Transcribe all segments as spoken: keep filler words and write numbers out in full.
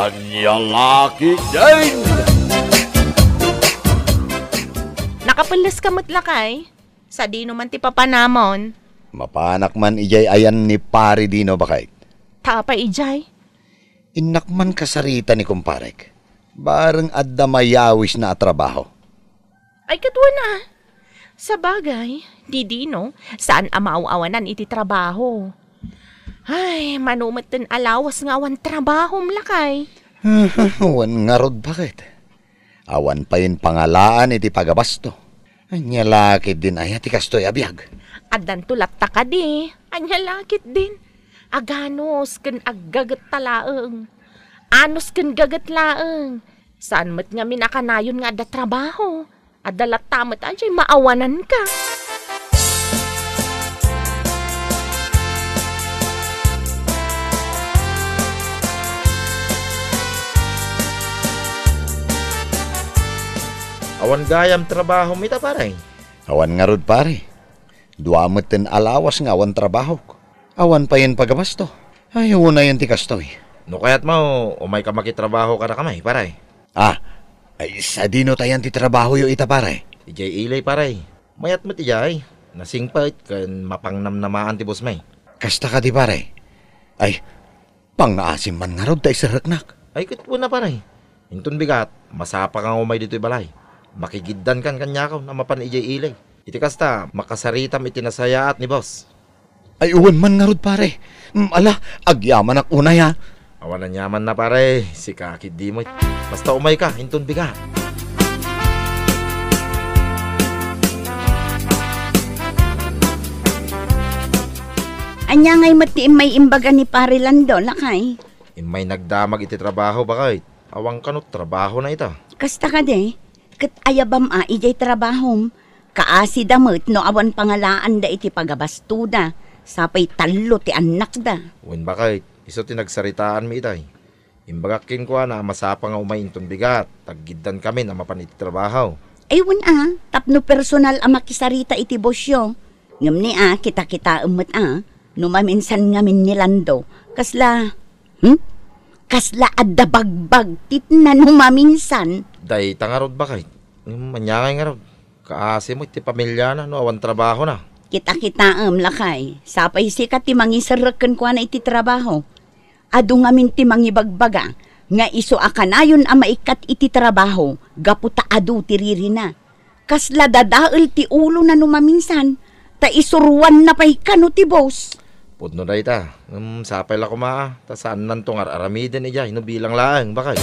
Ania la ketdin? Nakapelles ka met, lakay? Sadino man ti papanamon? Mapanak man idiay ayan ni Pare Dino, baket. Ta apay idiay? Innak man kasarita ni kumparek. Bareng adda mayawisna a trabaho. Ay, ket wen a. Sabagay, ni Dino, saan a maaw-awanan iti trabaho. Ay, mano metten a lawas nga awan trabahom, lakay? Wen ngarud, baket. Awan payen pangalaan iti pagabasto. Ania la ketdin aya ti kastoy a biag? Addanto latta kadi. Ania la ketdin? Aganus ken aggaget ta laeng. Anus ken gaget laeng. Saan met ngamin a kanayon nga adda trabaho. Adda latta met a jay maawananka. Awan gayam trabahom ita, pare? Awan ngarud, pare. Dua metten a lawas nga awan trabahok. Awan payen pagabasto. Ay, unayen ti kastoy. No kayatmo, umayka makitrabaho kadakami, pare. Ah, ay, sadino tayan ti trabahoyo ita, pare? Idiay ili, pare. Mayat met idiay. Nasingpet ken mapangnamnamaan ti boss mi. Kasta kadi, pare? Ay, pangngaasim man ngarud ta iserreknak. Ay, ket wen a, pare. Inton bigat, masapa nga umay ditoy balay. Makigiddankan kaniakon a mapan idiay ili. Iti kasta, makasaritam iti nasayaat ni boss. Ay, wen man ngarud, pare. Mm, ala, agyamanak unay, a. Awan aniamanna, pare. Sika ketdi met. Basta umayka, inton bigat. Ania ngay met ti immay imbaga ni Pare Lando, lakay? Immay nagdamag iti trabaho, baket. Awan kano trabahona ita. Kasta kadi, ket ayabam a idiay trabahom. Kaasida met no awan pangalaanda iti pagabastoda, sapay tallo ti annakda. Wen, baket, isu ti nagsaritaanmi itay. Imbagak kenkuana a masapa nga umay inton bigat, ta aggiddankamin a mapan iti trabaho. Ay, wen a, tapno personal a makisarita iti bossyo. Ngem ni a, kitakitaem met a, no maminsan ngamin ni Lando, kasla, hmm? Kasla adda bagbagtitna no maminsan. Dayta ngarud, baket. Ngem ania ngay ngarud? Kaasi met ti pamiliana no awan trabahona. Kitakitaem, lakay. Sapay sika ti mangiserrek kenkuana iti trabaho. Adu ngamin ti mangibagbaga nga isu a kanayon a maikkat iti trabaho gapu ta adu ti ririna. Kasla dadael ti ulona no maminsan, ta isuruanna pay kano ti boss. Pudno dayta. Ngem sapay la koma, ta saannanto nga ar-aramiden idiay no bilang laeng, baket.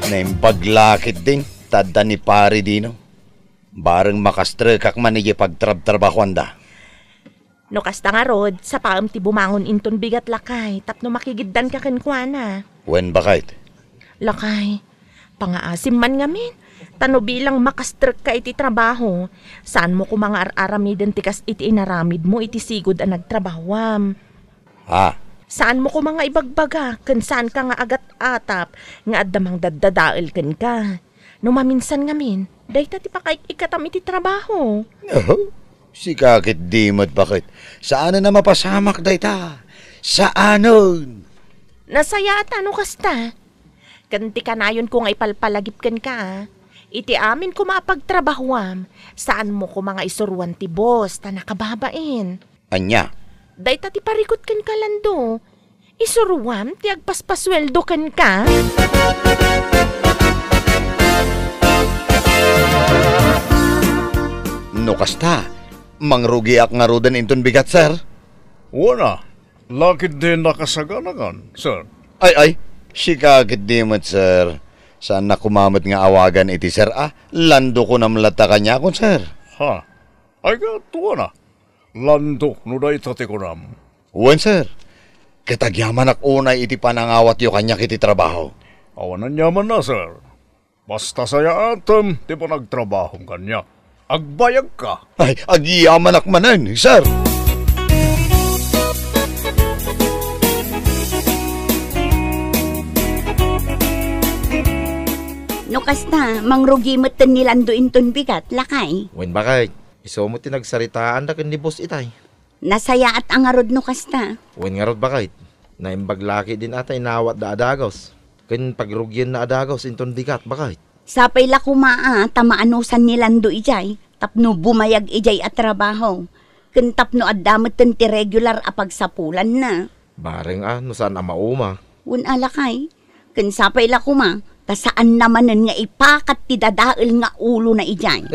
Naimbag la ketdin, ta adda ni Pare Dino. Bareng makastrekak man idiay pagtrabtrabahoanda. No kasta ngarud, sapaem ti bumangon inton bigat, lakay, tapno makigiddanka kenkuana. Wen, baket. Lakay, pangaasim man ngamin. Ta no bilang makastrekka iti trabaho, saanmo koma nga ar-aramiden ti kas iti inaramidmo iti sigud a nagtrabahoam. Ha? Saanmo koma nga ibagbaga ken saanka nga agat-atap nga adda mangdaddadael kenka. No maminsan ngamin, dayta ti pakaik-ikkatam iti trabaho. Oho. Sika ketdi met, baket. Saanen a mapasamak dayta. Saanen. Nasayaat a no kasta. Ken ti kanayonko nga ipalpalagip kenka, a, iti amin koma a pagtrabahoam, saanmo koma nga isuruan ti boss ta nakababain. Ania? Dayta ti parikut kenka, Lando. Isuruam ti agpaspasueldo kenka. No kasta, mangrugiak ngaruden inton bigat, sir? Wen a, lakay ti nakasaganakan, sir. Ay, ay, sika ketdi met, sir. Saannak koma met nga awagan iti sir a. Lando kunam latta kaniakon, sir. Ha? Ay, ket wen a. Lando, no dayta ti kunam. Wen, sir. Ket agyamanak unay iti panangawatyo kaniak iti trabaho. Awan aniamanna, sir. Basta sayaatem ti panagtrabahom kaniak. Agbayagka. Ay, agyamanak manen, sir. No kasta, mangrugi metten ni Lando inton bigat, lakay. Wen, baket. Isu met ti nagsaritaanda ken ni Boss Itay. Nasayaat a ngarud no kasta. Wen ngarud, baket. Naimbag la ketdin a ta inawatda a dagus ken pagrugianna a dagus inton dikat, baket. Sapay la koma a ta maanusan ni Lando idiay tapno bumayag idiay a trabaho ken tapno adda metten ti regular a pagsapulanna. Bareng a no saan a mauma. Wen a, lakay, ken sapay la koma ta saanna manen nga ipakat ti dadael nga ulona idiay.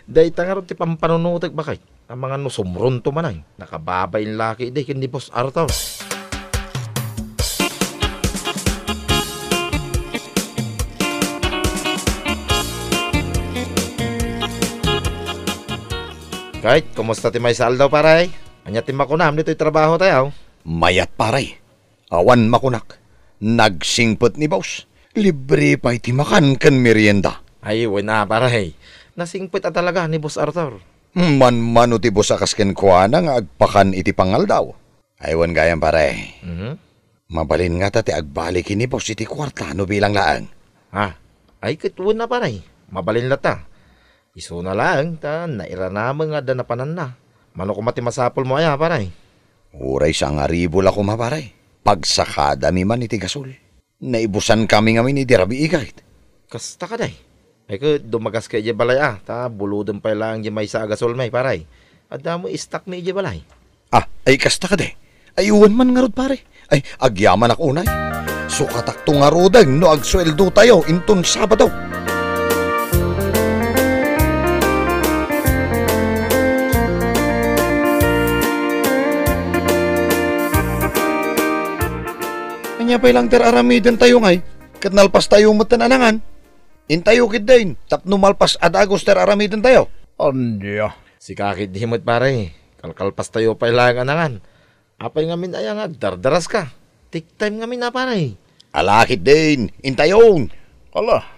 Dayta ngarud ti pampanunotek, baket. Amangan no sumronto manen, nakababain la ketdi ken ni Boss Arthur. Kay, kumusta ti maysa aldaw, pare? Ania ti makunam ditoy trabahotayo? Mayat, pare. Awan makunak. Nagsingpet ni Boss. Libre pay ti makan ken merienda. Ay, wen a, pare. Nasingpet a talaga ni Boss Arthur. Manmano ti Boss a kas kenkuana nga agpakan iti pangaldaw. Ay, wen gayam, pare. Mhm. Mabalin ngata ti agbali ken ni Boss iti kuarta no bilang laeng. Ha? Ay, ket wen a, pare. Mabalin latta. Isuna laeng ta nairanameng nga adda napananna. Mano koma ti masapulmo aya, pare? Uray sangaribu la koma, pare. Pagsakadami man iti gasol. Naibusankami ngamin idi rabii, ket. Kasta kadi? Ay ket dumagaska idiay balay a, ta bulodem pay laeng diay maysa a gasolmi, pare. Adda met istakmi idiay balay. Ah, ay kasta kadi? Ay, wen man ngarud, pare. Ay, agyamanak unay. Sukatakto ngaruden no agsueldotayo inton Sabado. Ania pay laeng ti ar-aramidentayo ngay, ket nalpastayo metten a nangan? Intayo ketdin tapno malpas a dagus ti ar-aramidentayo. Ania? Sika ketdi met, pare. Kalkalpastayo pay laeng a nangan. Apay ngamin aya nga agdardaraska? Take time ngamin a, pare. Ala ketdin, intayon. Ala,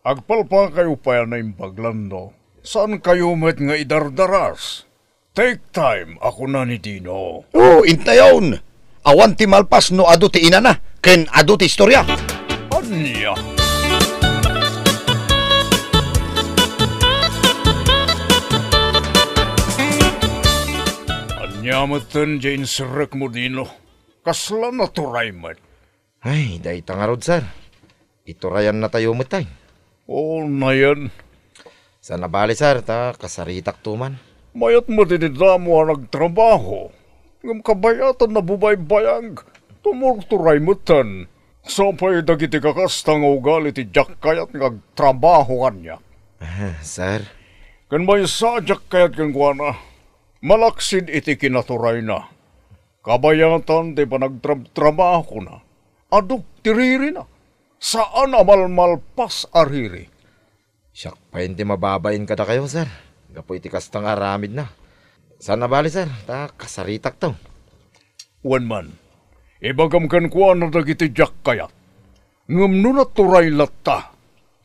agpalpakayo pay a naimbag, Lando. Saankayo met nga idardaras. Take time, a kuna ni Dino. O, intayon! Awan ti malpas no adu ti inana ken adu ti istoria. Ania? Ania metten diay inserrekmo, Dino? Kasla naturay met. Ay, dayta ngarud, sir. Iturayannatayo met, tay. O, nayen. Saan a bali, sir, ta kasaritakto man. Mayat met iti damo a nagtrabaho. Ngem kabayatan a bubaybayag. Tumurturay metten. Sapay dagiti kakasta nga ugali ti diak kayat nga agtrabaho kaniak. Ah, sir. Ken maysa a diak kayat kenkuana, malaksid iti kinaturayna. Kabayatan ti panagtrabtrabahona. Adu ti ririna. Saan a malmalpas a riri. Siak pay ti mababain kadakayo, sir, gapu iti kasta nga aramidna. Saan a bali, sir, ta kasaritakto. Wen man, ibagam kenkuana dagiti diak kayat. Ngem no naturay latta,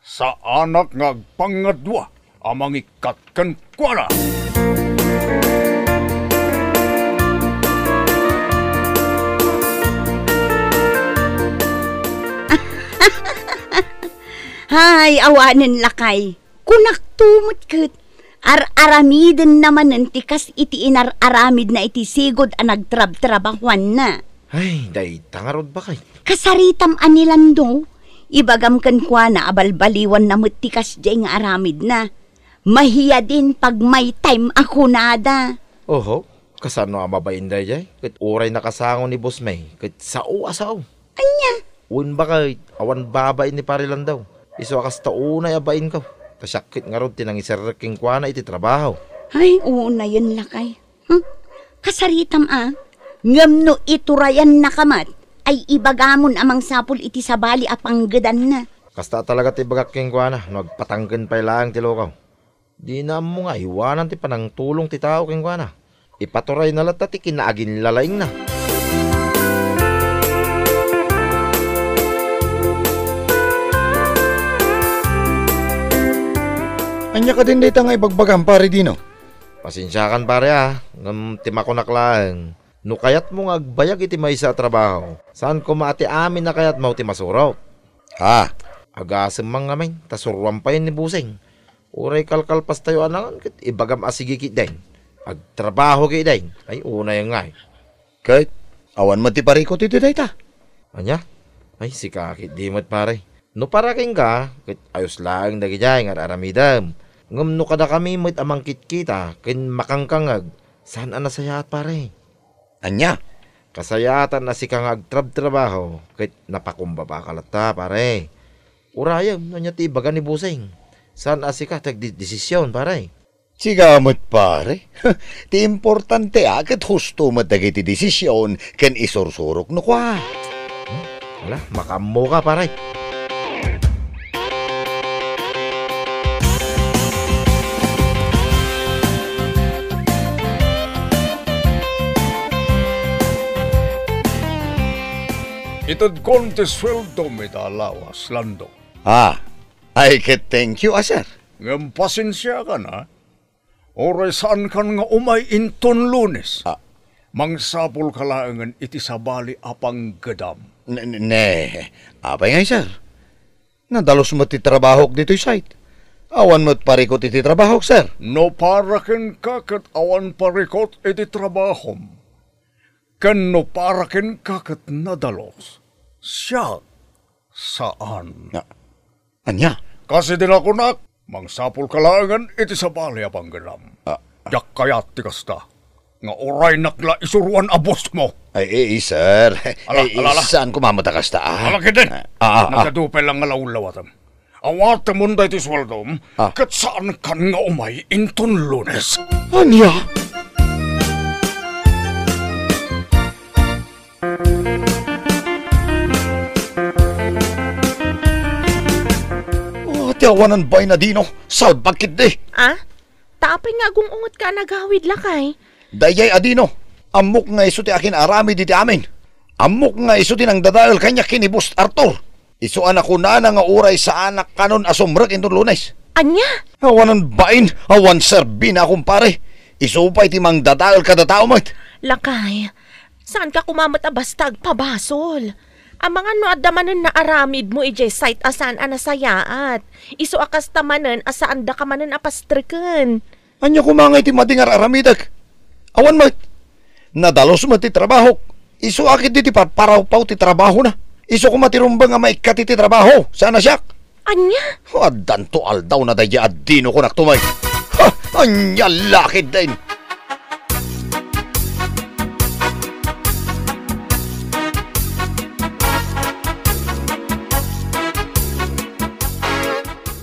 saanak nga agpangngadua a mangikkat kenkuana. Hay, awanen lakay. Kunakto met ket, ar-aramidenna manen ti kas iti inar-aramidna iti sigud a nagtrabtrabahoanna. Ay, dayta ngarud, bakay. Kasaritam a ni Lando, ibagam kenkuana a balbaliwanna met ti kasdiay nga aramidna. Mahiadin pagmaytime a kunada. Oho, kasano a mabain daydiay? Ket uray nakasango ni Boss May, ket sao a sao. Ania? Wen, bakay, awan babain ni Pare Lando. Isu a kasta unay a bainko. Ta siak ket ngarud ti nangiserrek kenkuana iti trabaho. Ay, unayen lakay. Hmm? Kasaritam a. Ngem no iturayannaka met, ay ibagamon a mangsapul iti sabali a panggedanna. Kasta talaga ti ibagak kenkuana no agpatangken pay laeng ti lukaw. Dina ammo nga aywanan ti panangtulong ti tao kenkuana. Ipaturayna latta ti kinaaginlalaingna. Ania kadin dayta nga ibagbagam, Pare Dino? Pasensiakan, pare, a, ngem ti makunak laeng, no kayatmo nga agbayag iti maysa a trabaho, saan koma a ti amin a kayatmo ti masurok. Ha? Agasem man ngamin, ta suroam pay ni Busing. Uray kalkalpastayo a nangan ket ibagam a sige ketdin. Agtrabaho ketdin. Ay, unay ngay. Ket awan met ti parikut iti dayta. Ania? Ay, sika ketdi met, pare. No para kenka, ket ayos laeng dagidiay nga ar-aramidem. Ngem no kadakami met a mangkitkita ken makangkangeg, saan a nasayaat, pare. Ania? Kasayaatan a sika nga agtrabtrabaho ket napakumbabaka latta, pare. Urayem no ania ti ibaga ni Busing. Saan a sika ti agdedesision, pare. Sika met, pare. Ti importante a ket husto met dagiti desisyon ken isursurok no kua. Hmm? Ala, makaammoka, pare. Itedkon ti sueldom ita a lawas, Lando. Ah, ay ket thank you, a, sir. Ngem pasensiakan, a. Uray saankan nga umay inton Lunes. Ah. Mangsapulka laengen iti sabali a panggedam. Ne, ne, ne. Apay ngay, sir? Nadalus met ti trabahok ditoy site. Awan met parikut iti trabahok, sir. No para kenka ket awan parikut iti trabahom, ken no para kenka ket nadalus, siak, saan. Ah. Ania? Kas iti nakunak, mangsapulka laengen iti sabali a panggedam. Ah. Diak kayat ti kasta, nga uraynak la isuroan a bossmo. Ay, eh, sir. Ala, ay, ala, ala. Saan koma met a kasta, a? Ala, kidin. Ah, ah, ah. Nagadu pay lang nga lawlawatem. Awatemon daytoy sueldom, ah, ket saankan nga umay inton Lunes. Ania? Oh, ti awanan bain a Dino, salbag ketdi. Ah? Ta apay nga agung-ungetka a nagawid, lakay? Daydiay a Dino, ammok nga isu ti akin-aramid iti amin. Ammok nga isu ti nangdadael kaniak ken ni Boss Arthur. Isu a nakunana nga uray saanak kanon a sumrek inton Lunes. Ania? Awanan bain, awan serbina a kumpare. Isu pay ti mangdadael kada tao met. Lakay, saanka koma met a basta agpabasol. Amangan no adda manen naaramidmo idiay site a saan a nasayaat. Isu a kasta manen a saandaka manen a pastreken. Ania koma ngay ti madi nga ar-aramidek? Awan met. Nadalus met ti trabahok. Isu a ketdi ti parparawpaw ti trabahona. Isu koma ti rumbeng a maikkat iti trabaho, saan a siak. Ania? Addanto aldawna daydiay a Dino, kunak tumay. Ha! Ania la ketdin?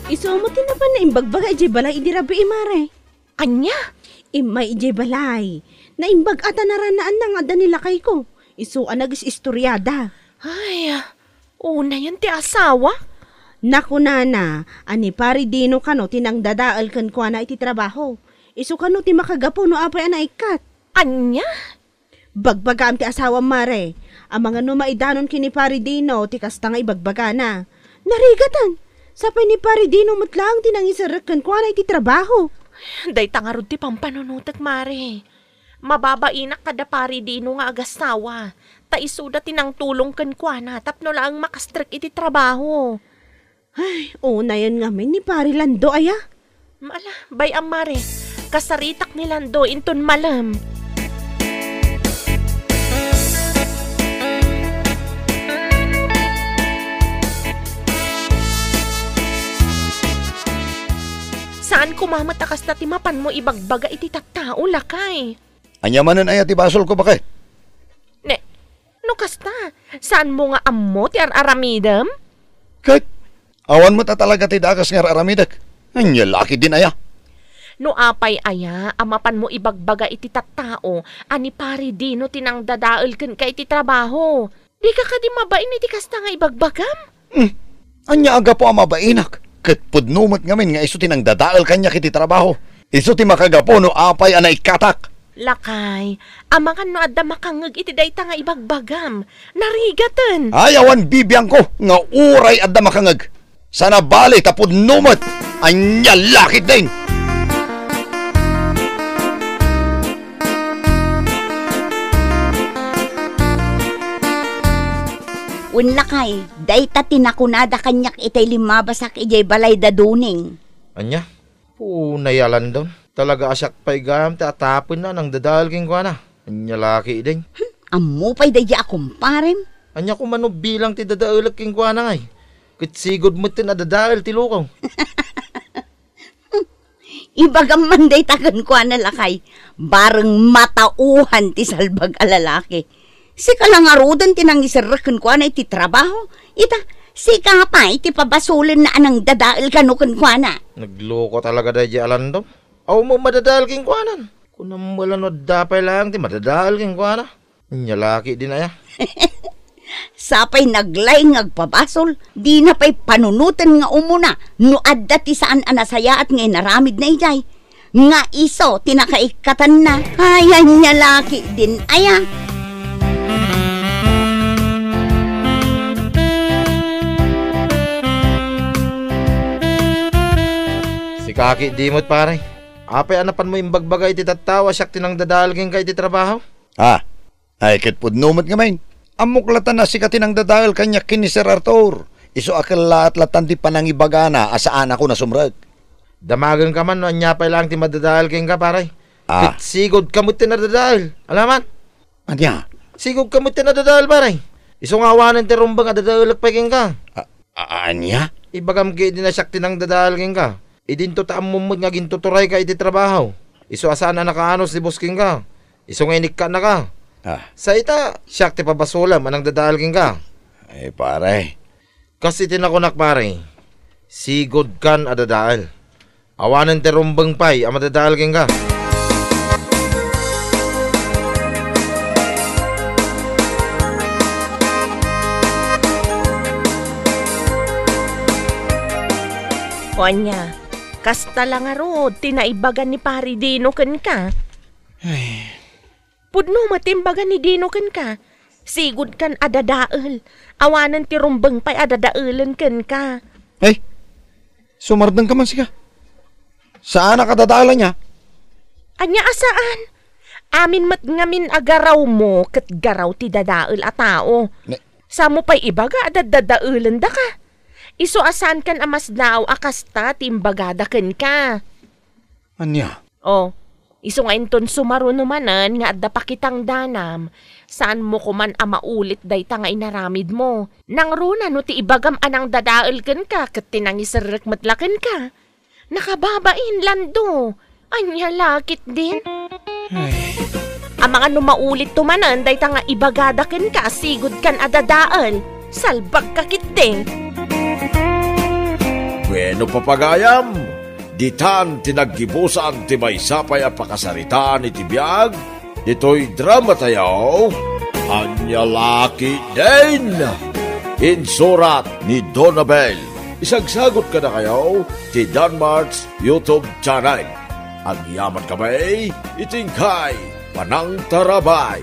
Isu met ti napan naimbagbaga idiay balay idi rabii, mare. Ania? Immay idiay balay. Naimbag a ta naranaanna nga adda ni lakayko. Isu a nagis-istoriada. Ay, unayen ti asawa? Nakunana a ni Pari Dino kano ti nangdadael kenkuana iti trabaho. Isu kano ti makagapu no apay a naikkat. Ania? Bagbagaam ti asawam, mare. Amangan no maidanon ken ni Pari Dino ti kasta nga ibagbagana. Narigaten! Sapay ni Pari Dino met laeng ti nangiserrek kenkuana iti trabaho. Dayta ngarud ti pampanunotek, mare. Mababainak kada Pari Dino nga agasawa, ta isuda ti nangtulong kenkuana tapno laeng makastrek iti trabaho. Ay, unayen ngamin ni Pari Lando aya? Ala, bay-am, mare. Kasaritak ni Lando inton malem. Saan koma met a kasta ti mapanmo ibagbaga iti tattao, lakay. Ania manen aya ti basolko, baket? Ne, no kasta, saanmo nga ammo ti ar-aramidem? Ket, awan met a talaga ti dakes nga ar-aramidek. Ania la ketdin aya? No apay aya a mapanmo ibagbaga iti tattao a ni Pari Dino ti nangdadael kenka iti trabaho? Dika kadi mabain iti kasta nga ibagbagam? Hmm. Ania a gapu a mabainak? Ket pudno met ngamin nga isu ti nangdadael kaniak iti trabaho. Isu ti makagapu no apay a naikkatak. Lakay, amangan no adda makangngeg iti dayta nga ibagbagam. Narigaten! Ay, awan bibiangko nga uray adda makangngeg. Sana bali ta pudno met. Ania la ketdin? Wen, lakay, dayta ti nakunada kaniak itay limmabasak idiay balay da Duning. Ania? Oo, nayalandon. Talaga a siak pay gayam ti atapenna a nangdadael kenkuana. Ania la ketdin? Hmm, ammo pay daydi a kumparem? Ania koma no bilang ti dadaelek kenkuana ngay? Ket sigud metten a dadael ti lukaw. Ibagam man dayta kenkuana, lakay. Bareng matauhan ti salbag a lalaki. Sika la ngaruden ti nangiserrek kenkuana iti trabaho. Ita, sika pay ti pabasolenna a nangdadael kano kenkuana. Nagloko talaga daydi a landong. Awan met madadael kenkuanan. Kunam met la no adda pay laeng ti madadael kenkuana. Ania la ketdin aya? Sapay naglaing nga agpabasol, dina pay panunoten nga umuna no adda ti saan a nasayaat nga inaramidna idiay. Nga isu ti nakaikkatanna. Ay, ania la ketdin aya? Sika ketdi met, pare. Apay a napanmo imbagbaga iti tattao a siak ti nangdadael kenka iti trabaho? Ah, ay, ket pudno met ngamin. Ammok latta a sika ti nangdadael kaniak ken ni Sir Arthur. Isu a kellaat latta ti panangibagana a saanakon a sumrek. Damagenka man no ania pay laeng ti madadael kenka, pare. Ah. Ket sigudka met ti nadadael. Alaman? Ania? Sigudka met ti nadadael, pare. Isu nga awanen ti rumbeng a dadaelek pay kenka. A-, a-, ania? Ibagam ketdi a siak ti nangdadael kenka. Idinto ta ammom met nga gintuturayka iti trabaho. Isu a saan a nakaanus ti boss kenka. Isu nga inikkannaka. Ah. Sa ita, siak ti pabasolem a nangdadael kenka. Ay, pare. Kas iti nakunak, pare, sigudkan a dadael. Awanen ti rumbeng pay a madadael kenka. O ania, kasta la ngarud ti naibaga ni Pari Dino kenka? Ay. Pudno met ti imbaga ni Dino kenka. Sigudkan a dadael. Awanen ti rumbeng pay a dadaelen kenka. Ay, sumardengka man sika. Saanak a dadael ania? Ania a saan? Amin met ngamin a garawmo ket garaw ti dadael a tao. Ne- Saanmo pay ibaga a daddadaelendaka? Isu a saankan a masdaaw a kasta ti imbagada kenka. Ania? O, isu nga inton sumaruno manen nga adda pakitangdanam, saanmo koman a maulit dayta nga inaramidmo. Nangruna no ti ibagam a nangdadael kenka ket ti nangiserrek met la kenka. Nakababain, Lando. Ania la ketdin? Ay. Amangan no maulitto manen dayta nga ibagada kenka, sigudkan a dadael. Salbagka ketdi. Bueno, papagayam, ditan ti naggibusan ti maysa pay a pakasaritaan iti biag, ditoy dramatayo, Ania la ketdin? Insurat ni Donabel. Isagsagut kadakayo ti Danmart's YouTube channel. Agyamankami iti inkay panangtarabay.